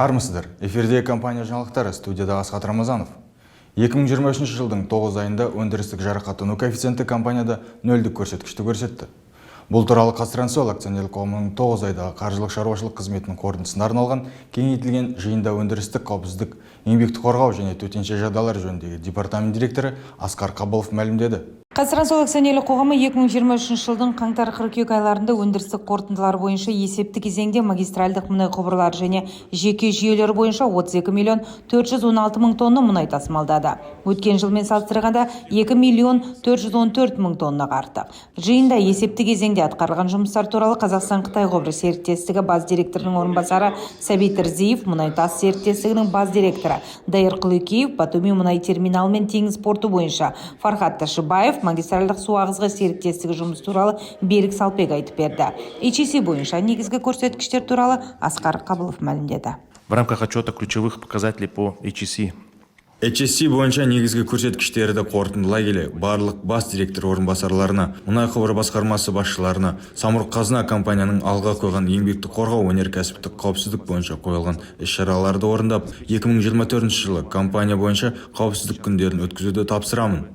Армысыздар! Эфирде компания жаңалықтары, студияда Асхат Рамазанов. 2023 жылдың 9 айында өндірістік жарақаттану коэффициенті компанияда нөлдік көрсеткішті көрсетті. Бұл туралы ҚазТрансОйл акционерлік қоғамының 9 айдағы қаржылық шаруашылық қызметінің қорытындысына арналған кеңейтілген жиында өндірістік қауіпсіздік, еңбекті қорғау және төтенше жағдайлар жөніндегі департамент директоры Асқар Қабылов мәлімдеді. ҚазТрансОйл акционерлік қоғамы 2023 жылдың қаңтар-қыркүйек айларында өндірістік қорытындылар бойынша есепті кезеңде магистральдық мұнай құбырлары және жеке жүйелері бойынша 32 миллион 416 мың тонна мұнай тасымалдады. Өткен жылмен салыстырғанда 2 миллион 414 мың тоннаға артық. Жиында есепті кезеңде атқарылған жұмыстар туралы Қазақстан-Қытай құбыры серіктестігі бас директорының орынбасары Сәбит Ірзиев, мұнай-тас серіктестігінің бас директоры Дайыр Құлекеев, Батуми мұнай терминалы мен теңіз порты бойынша Фархат Ташыбаев, магистральдық су ағызғы серіктестігі жұмысы туралы Берік Салпек айтып берді. HSE бойынша негізгі көрсеткіштер туралы Асқар Қабылов мәлімдеді. В рамках отчета ключевых показателей по HSE. HSE бойынша негізгі көрсеткіштерді қорытындылай келе, барлық бас директор орынбасарларына, мұнай құбыры басқармасы басшыларына Самұрық-Қазына компанияның алға қойған еңбекті қорғау, өнеркәсіптік қауіпсіздік бойынша қойылған іс-шараларды орындап, 2024 жылы компания бойынша қауіпсіздік күндерін өткізуді тапсырамын.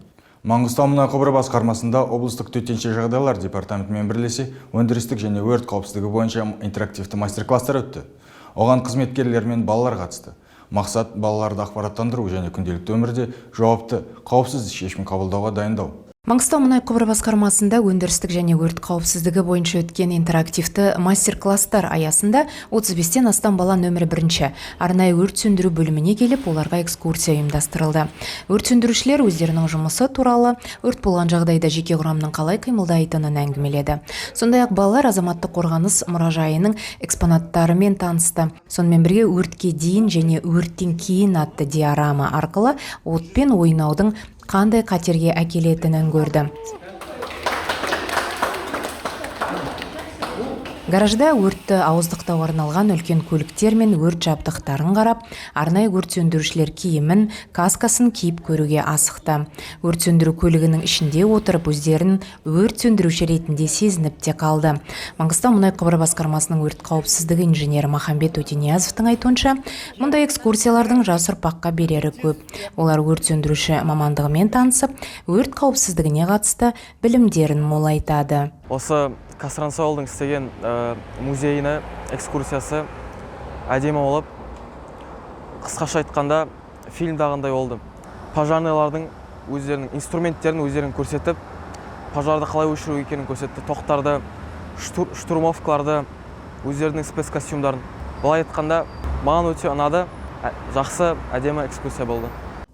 Маңғыстау мұнай құбыры басқармасында облыстық төтенше жағдайлар департаментімен бірлесе өндірістік және өрт қауіпсіздігі бойынша интерактивті мастер-класстар өтті. Оған қызметкерлер мен балалар қатысты. Мақсат – балаларды ақпараттандыру және күнделікті өмірде жауапты, қауіпсіз шешім қабылдауға дайындау. Маңғыстау мұнай құбыры басқармасында өндірістік және өрт қауіпсіздігі бойынша өткен интерактивті мастер-класстар аясында 35-тен астам бала нөмірі бірінші арнайы өрт сөндіру бөліміне келіп, оларға экскурсия ұйымдастырылды. Өрт сөндірушілер өздерінің жұмысы туралы, өрт болған жағдайда жеке құрамның қалай қимылдайтынын әңгімеледі. Сондай-ақ балалар азаматтық қорғаныс мұражайының экспонаттарымен танысты. Сонымен бірге «Өртке дейін және өрттен кейін» атты диорама арқылы отпен ойнаудың қандай қатерге әкелетінін көрді. Гаражда өртті ауыздықтауға арналған үлкен көліктер мен өрт жабдықтарын қарап, арнайы өрт сөндірушілер киімін, каскасын киіп көруге асықты. Өрт сөндіру көлігінің ішінде отырып, өздерін өрт сөндіруші ретінде сезініп те қалды. Маңғыстау мұнай құбыры басқармасының өрт қауіпсіздігі инженері Махамбет Өтениязовтың айтуынша, мұндай экскурсиялардың жас ұрпаққа берері көп. Олар өрт сөндіруші мамандығымен танысып, өрт қауіпсіздігіне қатысты білімдерін молайтады. Осы ҚазТрансОйлдың істеген музейіне экскурсиясы әдемі болып, қысқаша айтқанда, фильмдағындай болды. Пожарныйлардың өздерінің инструменттерін өздерін көрсетіп, пожарды қалай өшіру екенін көрсетті, тоқтарды, штурмовкаларды, өздерінің спецкостюмдарын. Былай айтқанда, маған өте ұнады, жақсы, әдемі экскурсия болды.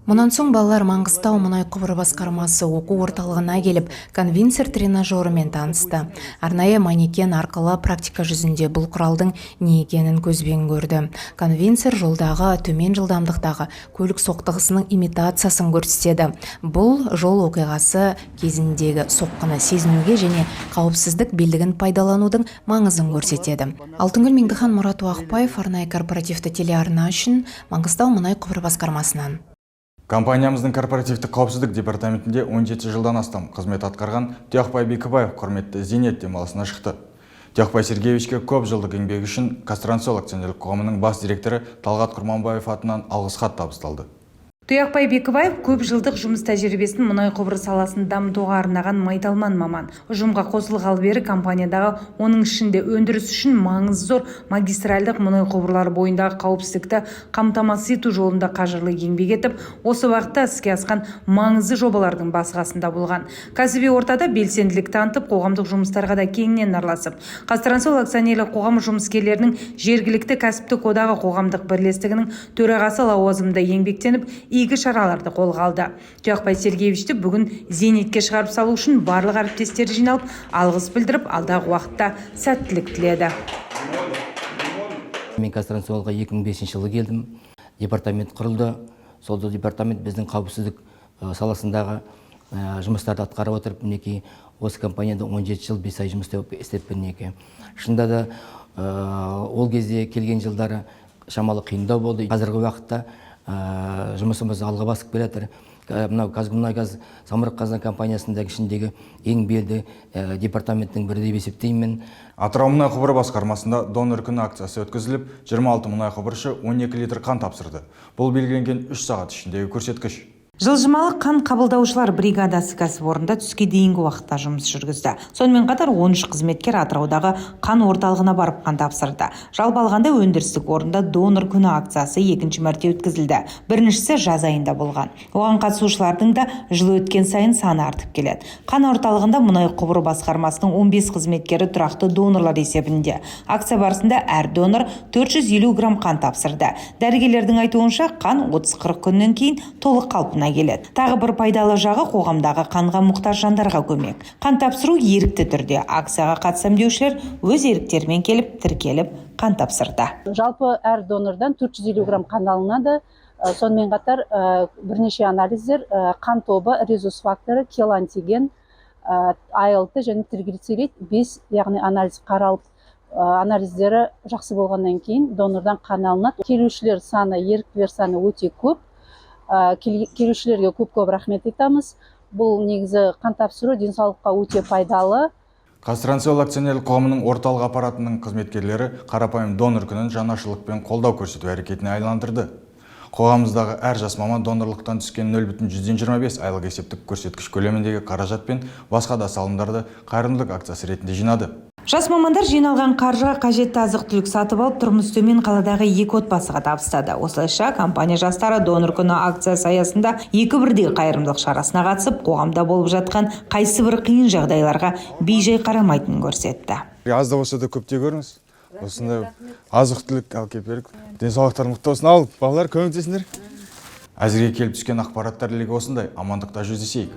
Мұнан соң балалар Маңғыстау мұнай құбыры басқармасы оқу орталығына келіп, конвенсор тренажерімен танысты. Арнайы манекен арқылы практика жүзінде бұл құралдың не екенін көзбен көрді. Конвенсор жолдағы төмен жылдамдықтағы көлік соқтығысының имитациясын көрсетеді. Бұл жол оқиғасы кезіндегі соққыны сезінуге және қауіпсіздік белдігін пайдаланудың маңызын көрсетеді. Алтынгүл Меңдіхан, Мұрат Уақпаев, арнайы корпоративті телеарна үшін Маңғыстау мұнай құбыры басқармасынан. Компаниямыздың корпоративтік қауіпсіздік департаментінде 17 жылдан астам қызмет атқарған Тұяқбай Бекібаев құрметті зейнет демалысына шықты. Тұяқбай Сергеевичке көп жылдық еңбегі үшін ҚазТрансОйл акционерлік қоғамының бас директоры Талғат Құрманбаев атынан алғыс хат табысталды. Тұяқбай Бекібаев көп жылдық жұмыс тәжірибесін мұнай құбыры саласын дамытуға арнаған майталман маман. Ұжымға қосылғалы бері компаниядағы, оның ішінде өндіріс үшін маңызы зор магистральдық мұнай құбырлары бойындағы қауіпсіздікті қамтамасыз ету жолында қажырлы еңбек етіп, осы бағытта іске асқан маңызды жобалардың басы қасында болған. Кәсіби ортада белсенділік танытып, қоғамдық жұмыстарға да кеңінен араласып, ҚазТрансОйл акционерлік қоғамы жұмыскерлерінің жергілікті кәсіптік одағы қоғамдық бірлестігінің төрағасы лауазымында еңбектеніп, игі шараларды қолға алды. Тұяқбай Сергеевичті бүгін зейнетке шығарып салу үшін барлық әріптестері жиналып, алғыс білдіріп, алдағы уақытта сәттілік тіледі. Мен ҚазТрансОйлға 2005 жылы келдім. Департамент құрылды. Сол департамент біздің қауіпсіздік саласындағы жұмыстарды атқарып отырып, мінекей, осы компанияда 17 жыл 5 ай жұмыс істеппін, мінекей. Шынында да, ол кезде келген жылдары шамалы қиындау болды. Қазіргі уақытта жұмысымыз алға басып келе жатыр. Мынау КазГұмұнайГаз Самұрық Қазына компаниясындағы ішіндегі ең белді департаменттің бірі деп есептеймін. Атырау мұнай құбыры басқармасында «Донор күні» акциясы өткізіліп, 26 мұнай құбыршы 12 литр қан тапсырды. Бұл белгіленген 3 сағат ішіндегі көрсеткіш. Жылжымалы қан қабылдаушылар бригадасы кәсіпорында түске дейінгі уақытта жұмыс жүргізді. Сонымен қатар 13 қызметкер Атыраудағы қан орталығына барып қан тапсырды. Жалпы алғанда, өндірістік орында «Донор күні» акциясы екінші мәрте өткізілді. Біріншісі жаз айында болған. Оған қатысушылардың да жыл өткен сайын саны артып келеді. Қан орталығында мұнай құбыры басқармасының 15 қызметкері тұрақты донорлар есебінде. Акция барысында әр донор 450 грамм қан тапсырды. Дәрігерлердің айтуынша, қан 30-40 күннен кейін толық қалпына келеді. Тағы бір пайдалы жағы – қоғамдағы қанға мұқтаж жандарға көмек. Қан тапсыру ерікті түрде. Акцияға қатысам деушілер өз еріктерімен келіп, тіркеліп, қан тапсырды. Жалпы әр донордан 450 грамм қан алынады. Сонымен қатар бірнеше анализдер: қан тобы, резус факторы, келантиген, АЛТ және триглицерид, бес, яғни анализ қаралып, анализдері жақсы болғаннан кейін донордан қан алынады. Келушілер саны, еріктілер саны өте көп. Келушілерге көп көп рахмет айтамыз. Бұл негізі қан тапсыру денсаулыққа өте пайдалы. ҚазТрансОйл акционерлік қоғамының орталық аппаратының қызметкерлері қарапайым «Донор күнін» жанашырлықпен қолдау көрсету әрекетіне айландырды. Қоғамымыздағы әр жас маман донорлықтан түскен 0,25 айлық есептік көрсеткіш көлеміндегі қаражат пен басқа да салымдарды қайырымдылық акциясы ретінде жинады. Жас мамандар жиналған қаржыға қажетті азық-түлік сатып алып, тұрмысы төмен қаладағы екі отбасыға табыстады. Осылайша, компания жастары «Донор күні» акциясы аясында екі бірдей қайырымдылық шарасына қатысып, қоғамда болып жатқан қайсы бір қиын жағдайларға бейжай қарамайтынын көрсетті. Аз да болса да көп те көріңіз. Осындай азық түлік алып келіп бердік. Денсаулықтарың мықты болсын. Ал балалар, көмектесіңдер. Әзірге келіп түскен ақпараттар легі осындай. Амандықта жүздесейік.